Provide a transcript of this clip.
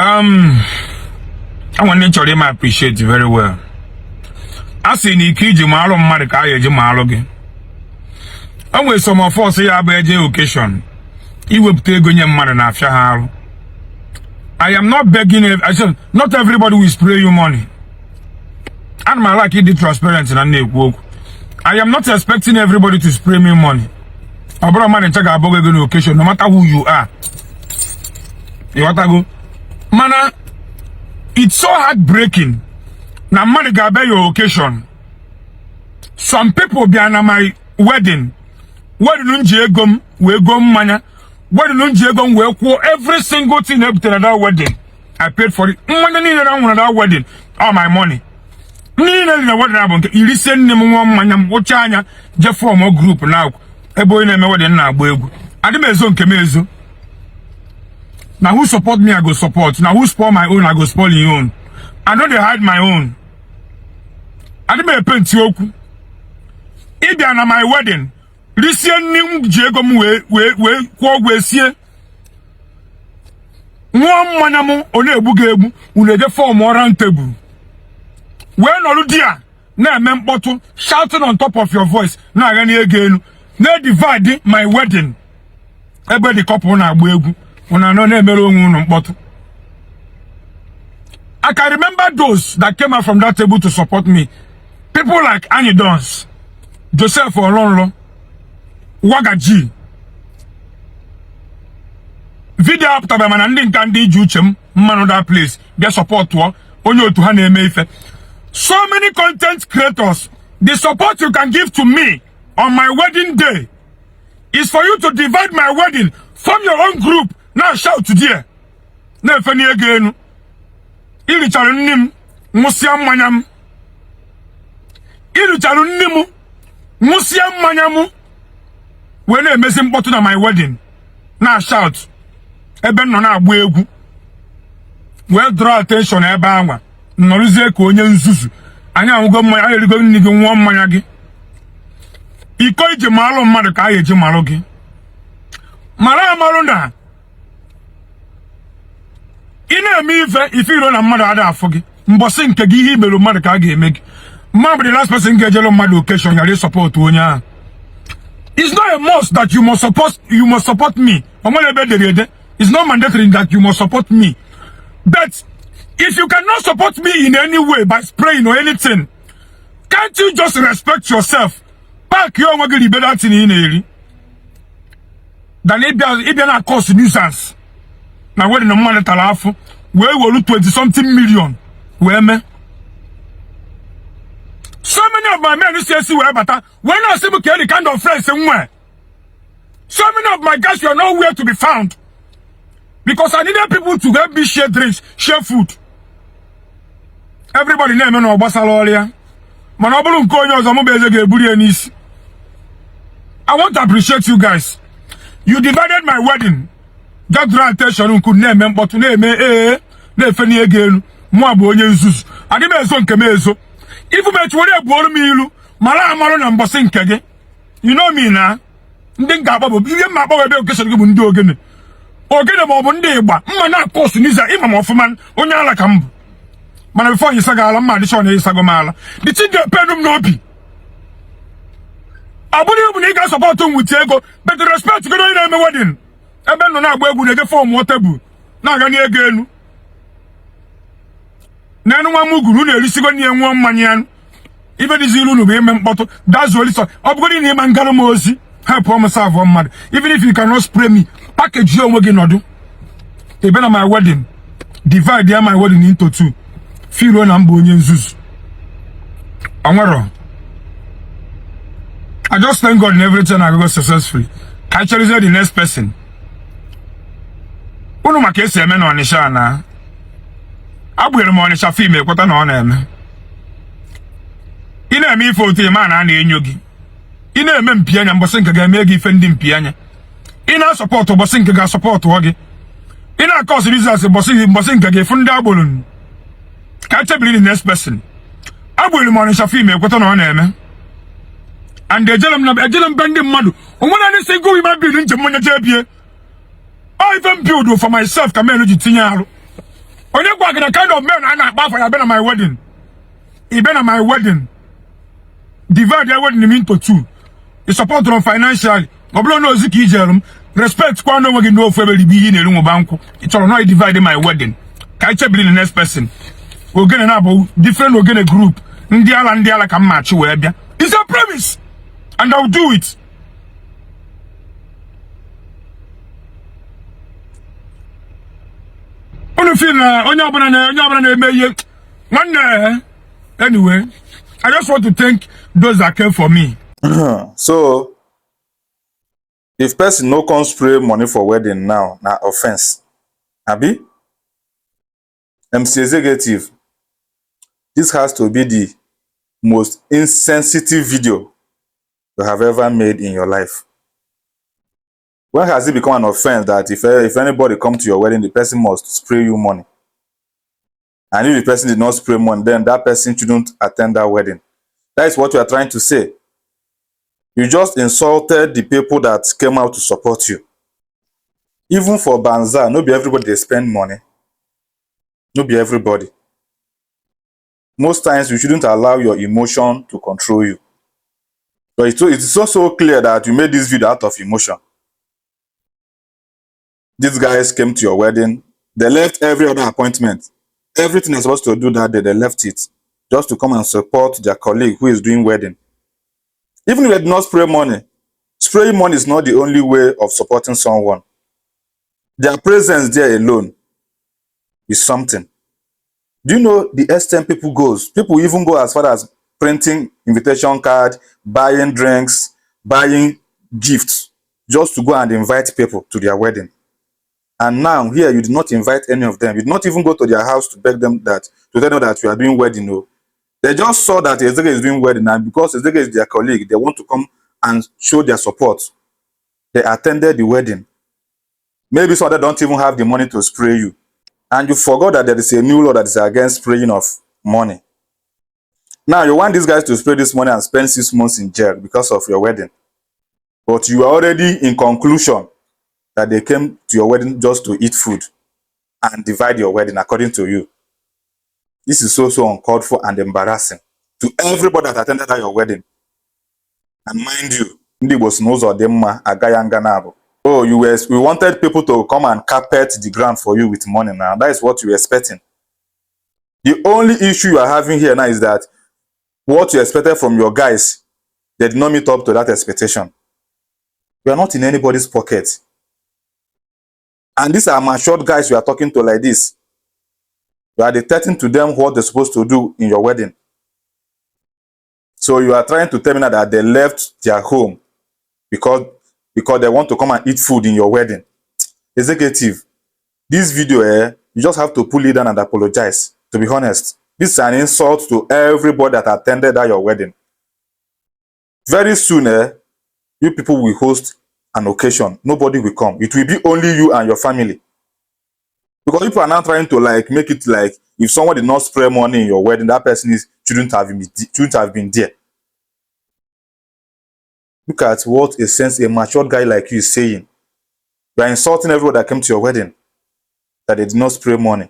Anwa ndị chọrọ ime appreciate very well. A sị na ike iji ma alụ mmadụ ka a ga-eji ma alụ gị. O nwere some of us ya bụ eje occasion, iwepụta ego nye mmadụ na-afịa ha arụ. I am not begging. I said not everybody will spray you money. Ana m like ịdị transparent na na-ekwu okwu. I am not expecting everybody to spray me money. Ọ bụrụ mmadụ nche ga-abụ ego na occasion, no matter who you are. Ịghọtago? Mana it's so heartbreaking na mmadụ ga-abịa your occasion. Some people bịa na my wedding, wedding m ji ego m wee goo mmanya, wedding m ji ego m wee kwụọ every single thing e butere na that wedding. I paid for it. Mmanya niile na nwụrụ na that wedding, all my money. Ndị niile dị na wedding abụ nke irisie nne m, nwa mmanya m gwụcha anya, je form group na ebe onye na-eme wedding na-agba egwu. Adị m ezo nke m ezo. Na who support me I go support. Na who spoil my own I go spoil your own. I no dey hide my own. Adị m epenti okwu. Ịbịa na my wedding, risie nri m ji ego m wee kwụọ ụgwọ esie, ṅụọ mmanya m, ọ na-egbu gị egbu. Unu eje form round table wee nọrụ di a na-eme mkpọtụ, shouting on top of your voice, na-aga n'ego elu, na-divide my wedding. Ebe the couple na-agba egwu, unu anọ na-emere onwe unu mkpọtụ. I can remember those that came out from that table to support me. People like Annie Dons, Joseph Olonlo, Wagaji. Video apụtara, mana ndị nka ndị iji uche m mmanụ that place bịa supportụọ onye otu ha na-eme ife. So many content creators, the support you can give to me on my wedding day is for you to divide my wedding from your own group. Now shout there, na-efe n'ego elu. Irichara nne m, ṅụsịa mmanya m. Irichara nne m, ṅụsịa mmanya m, wee na-emezi mkpọtụ na my wedding, na shout ebe m nọ na-agba egwu, wee draw attention ebe anwa nọrụzie ka onye nzuzu. Anyị ahụgo mmanya, anyị erigo nri gị, ṅụọ mmanya gị. Iko iji malụ mmadụ ka a ga-eji malụ gị. Mara amarụ na ị na-eme ife ife iro na mmadụ ada afụ gị. Mbọsị nke gị, ihe imerụ mmadụ ka a ga-eme gị. Mmadụ, the last person ga-ejelu mmadụ occasion ghara ịsupport onye ahụ. It's not a must that you must support me. O nwere ebe edere ede. It's not mandatory that you must support me, but if you cannot support me in any way by spraying or anything, can't you just respect yourself, pack ya onwe gị, ribe that ị na-eri, than ịbịa na cause nuisance na wedding na mmadụ tara afụ wee welu 20 something million wee mee? So many of my men si esi wee bata wee na-asị m ka the kind of friends m nwee. So many of my guys were nowhere to be found because I needed people to help me share drinks, share food. Everybody na-eme na ọ gbasara ọrịa, mana ọ bụrụ nke onye ọzọ, mụ bụ eze ga-eburu ya n'isi. I want to appreciate you guys. You divided my wedding, just draw attention nke na-eme mkpọtụ, na-eme ee, na-efe n'ego elu. Mụ bụ onye nzuzu, adị m ezo nke m ezo. Ifu m etu were ebuoro m ilu. Mara amarụ na mbọsị nke gị, you know me, na ndị m ga-akpọ bụ ihe mma akpọ ebe occasion gị bụ ndị ogene ogene ma ọ bụ ndị ịgba mma na-akọ osu n'iza. Ịma m ọfụma, onye ala ka m bụ. Mana before ịsago ala mma, adịchọ na ịsago m ala, the thing ga-epenu m n'obi. Ọ bụrụ ibu na ị ga-asupport m with ego, but respect gị onye na-eme wedding ebe nọ na-agba egwu, na-eje form table, na-aga n'ego elu n'enu nwa m uguru. Unu erisigo n'ihe, ṅụọ mmanya ya. Ibe dịziri unu bụ ime mkpọtụ. Dazuo. Ọ bụgodị na ịma ngara m ozi, help m serve mmadụ. Even if you cannot spray me, package onwe gị, nọdụ ebe na my wedding, divide ya my wedding into two, feel na m bụ onye nzuzu. Onwero. I just thank God in everything I go successfully. Ka I cherizie the next person. Unu maka esi eme na Ọnịsha, na agbụnyere m Ọnịsha film ekweta na ọ na-eme. Ị na-eme ife otu ịma na a na-enyo gị. Ị na-eme mpi anya, mbọsị nke ga-eme gị ife ndị mpi anya. Ị na-asupport, ụbọchị nke ga-asupport gị. Ị na-acause business, mbọsị nke ga-efu ndị agboro. Ka echebiri the next person. Agbụnyere m Ọnịsha film ekweta na ọ na-eme. And ejere m na ejere m be ndị mmadụ. O nwere ndị single human being njem onye jee bie. Ọ ife m build for myself ka men ji tinye arụ. Onye gwa gị na kind of men a na-akpa afọ ya bịa na my wedding? Ị bịa na my wedding, divide your wedding into two. Ị support m financially, ọ bụrụ na ozi ka i jere m, respect kwa n'onwe gị n'ofu ebe ribe ihe ị na-eri nwụba nkwụ. Ị chọrọ na divide my wedding ka anyị chebiri the next person. Ogene na-abụ different ogene group, ndị ala ndị ala ka m machi wee bịa. It's a promise and I will do it. Unu feel na onye ọbụla na onye ọbụla na-eme ihe nwanne. Anyway, I just want to thank those that came for me. So if person no come spray money for wedding now, na offense. Abi? MC Executive, this has to be the most insensitive video you have ever made in your life. When has it become an offense that if anybody come to your wedding, the person must spray you money? And if the person did not spray money, then that person shouldn't attend that wedding. That is what you are trying to say. You just insulted the people that came out to support you. Even for Banza, no be everybody dey spend money. No be everybody. Most times, you shouldn't allow your emotion to control you. But it's also clear that you made this video out of emotion. These guys came to your wedding. They left every other appointment. Everything they're supposed to do that day, they left it just to come and support their colleague who is doing wedding. Even if they did not spray money, spraying money is not the only way of supporting someone. Their presence there alone is something. Do you know the extent people goes? People even go as far as printing invitation card, buying drinks, buying gifts, just to go and invite people to their wedding. And now here you did not invite any of them. You did not even go to their house to beg them that to tell them that you are doing wedding. No. They just saw that Ezeke is doing wedding, and because Ezeke is their colleague, they want to come and show their support. They attended the wedding. Maybe some of them don't even have the money to spray you. And you forgot that there is a new law that is against spraying of money. Now you want these guys to spray this money and spend 6 months in jail because of your wedding. But you are already in conclusion that they came to your wedding just to eat food and divide your wedding according to you. This is so, so uncalled for and embarrassing to everybody that attended at your wedding. And mind you, ndị Igbo si n'ụzọ dị mma aga ya nga na abụ. Oh, we wanted people to come and carpet the ground for you with money now. That is what you were expecting. The only issue you are having here now is that what you expected from your guys, they did not meet up to that expectation. You are not in anybody's pocket. And these are matured guys you are talking to like this. You are dictating to them what they're supposed to do in your wedding. So you are trying to tell me now that they left their home because they want to come and eat food in your wedding. Executive, this video, you just have to pull it down and apologize. To be honest, this is an insult to everybody that attended that your wedding. Very soon, you people will host an occasion. Nobody will come. It will be only you and your family. Because people are now trying to like make it like if someone did not spray money in your wedding, that person is shouldn't have been there. Look at what a matured guy like you is saying. You are insulting everyone that came to your wedding that they did not spray money.